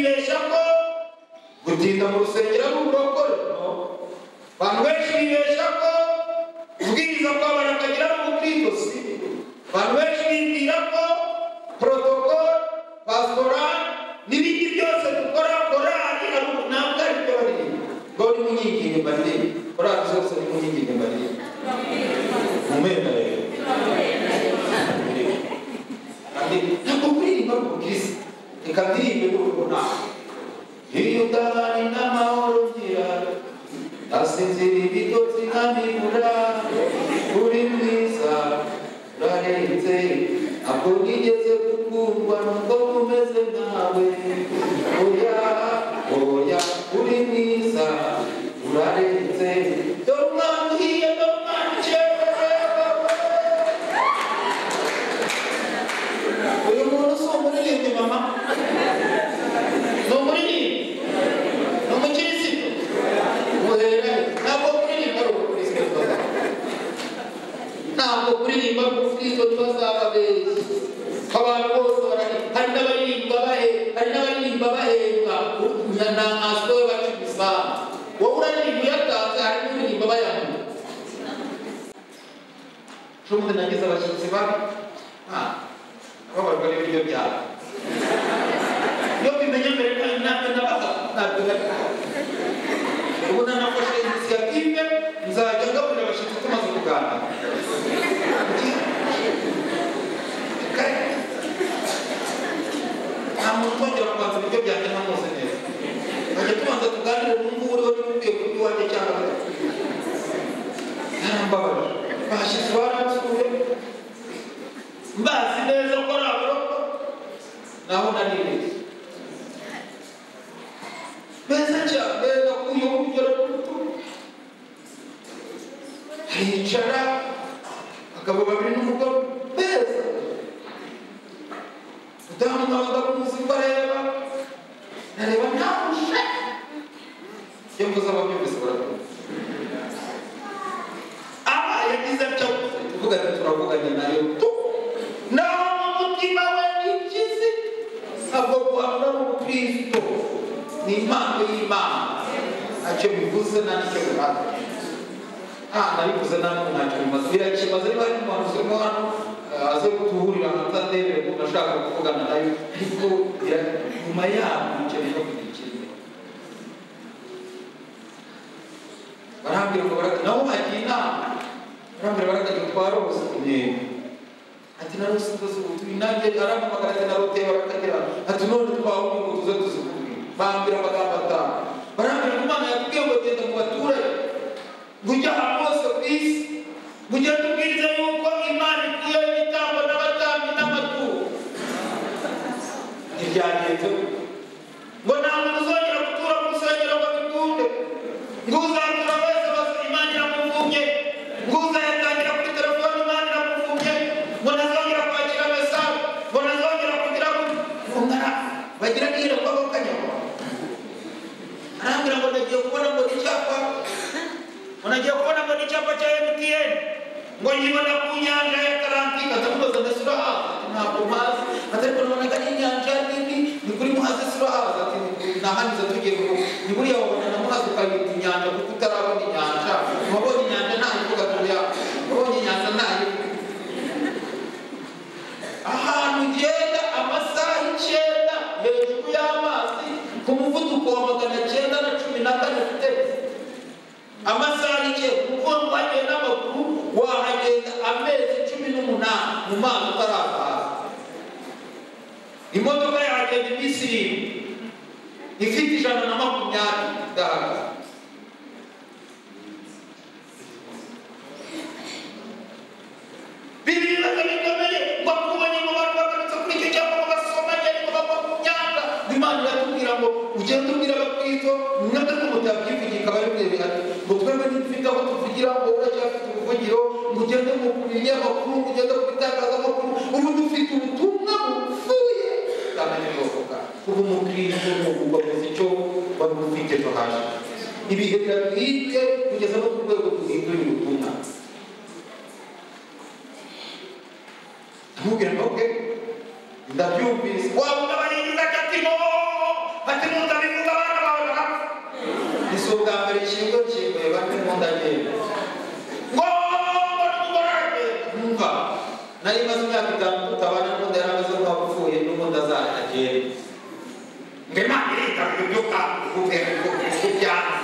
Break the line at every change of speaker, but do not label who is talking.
bibesha ko gutinda mu rusengero ari uburokore. Abantu benshi bibesha ko ubwiriza kw'abantu akagira ari ubukristo. Si abantu benshi bibwira ko protocole, pastoral n'ibindi byose dukora korali ari ntabwo ari byo baririmba. Ngo ni munyinginge mbaririmbe, korali zose ni munyinginge mbaririmbe mumena rero. Kandi ntabwo kuririmba ari ubukristo. Reka ndirimbe n'ubwo iyo udahari n'amahoro ngira, ndasinzira ibitotsi nkamibura. Uri mwiza urarenze, ntabwo nigeze gukundwa nubwo umeze nkawe. Oya oya, uri mwiza urarenze, dore umwana uhiye, dore umwana ukeye. Uyu muntu si umuririmbyi mama, ni umuririmbyi, ni umukirisitu. Muhera ntabwo kuririmba ari ubukristo, ntabwo kuririmba ari ubukristo. Tuzababeshya abantu bose bararirimba. Hari n'abaririmba hari n'abaririmba bahembwa na nkanswe baca imisambi. Wowe uraririmba uyatanze, hari n'uririmba bayamuha. Ejo nagize abashyitsi babi, bababajwe n'ibiryo byabo. Iyo mbimenye mbere ntabwo nabaga, ntabwo nabaga. Ubu nanafashe inisiyative, nzajya ngaburira abashyitsi tumaze kuganira. Nta muntu uzongera kubanza ibiryo byanjye ntamuzi neza. Nzajya tubanza tuganire numva uriho niba ukwiye kurya iwanjye cyangwa yarambabaje. Abashyitsi baransuye mbazi neza ko ari abaroko, naho naribeshye. Beza cyane, nakuyeho urugero rw'urutugu. Haricara abagabo babiri n'umugore beza. Mudamu nkaba ndamuzi ko areba, ndareba ntamushe. Iyo mvuze ababyumvise barabyumva. Aba yagize atyo tuvuga ati turavuganye nayo tu. Naho mu mutima we ni impyisi. Ntabwo guhanura ari ubukristo, ni impano y'Imana. Ntacyo bivuze nta n'icyo bimaze. Nabivuze nta ntacyo bimaze. Birakimaze niba hari umuhanuzi urimo hano aze guhurira hanze andebere ukuntu ashaka kuvugana nayo, ariko nyuma yabyo ukeneye no kugira ikindi. Barambwira ngo nabo bagiye inama, barambwira barakagira twarose intego. Ati narose inzozi ubu nanjye arampamagara ati naroteye barakagira, ati none twahumye ngo tuze tuzikubwire. Bambwira amagambo atanu. Barambwira ngo Imana yatubwiye ngo genda mu baturage, ngo ujye ahantu hose ku isi, ngo ugende ubwirize yuko Imana ikuyeho ibitambo n'abatambyi n'amaturo. Ntibyagenze ngo nta muntu uzongera gutura mu rusengero ngo bikunde, ngo uzatura wese Imana iramuvumye, ngo uzayatangira kuri telefone Imana iramuvumye, ngo ntazongera kwakira mesaje, ngo ntazongera kugira ngo bagira n'iyerekwa bakanyagwa. Arambwira ngo nagiye kubona ngo n'icyapa, ngo nagiye kubona ngo n'icyapa cya MTN, ngo nkibona ku nyanja ya Atlantika. Ndamubaza ndetse urahazi? Ati ntabwo mpazi. Ati ariko nabonaga n'inyanja nini, ni kuri Muhazi se urahazi? Ati nahanyuze tugiye ngo ni buriya wabona na Muhazi ukayita inyanja kuko utarabona inyanja. Wabonye inyanja ntayivuga tuya, wabonye inyanja ntayivuga. Ahantu ugenda amasaha 9 hejuru y'amazi ku muvuduko wa 914 vitesse. Amasaha 9, kuko wagiye n'amaguru wahagenda amezi 18 mu mazi utarava hasi. Imodoka yahagenda iminsi 7 ifite 120 idahagaze. Ibibazo bikomeye ngo akubonye mu bantu bagarutse kuri icyo cyapa ngo basomanye ariko bava ku myanda. Imana iratubwira ngo ugende ubwira abakristo mwebwe ko mutabyivugira ikaba ari mwe bihari, ngo twebwe ntidufite aho tuvugira, ngo uracyafite ubuvugiro, ngo ugende mu binyamakuru, ngo ugende ku bitangazamakuru. Ubu dufite ubutumwa bupfuye bwamenye ubwoko bwawe. Kuba umukristo ni ugukomeza icyo wari ufite ejo hashize. Ibihe biraduhinduye kugeza no ku rwego duhinduye ubutumwa. Ndamubwira ngo okay, ndabyumvise. Wabona baringiza ati no, ati Ubwa mbere nshingo nshingoye bane n'undi agenda ngo n'umugore aragenda. Numva nari maze imyaka 5 tutabana, n'undi yari ameze nk'uwapfuye, n'ubundi azagenda. Ngo Imana irita ibyo kubyanze.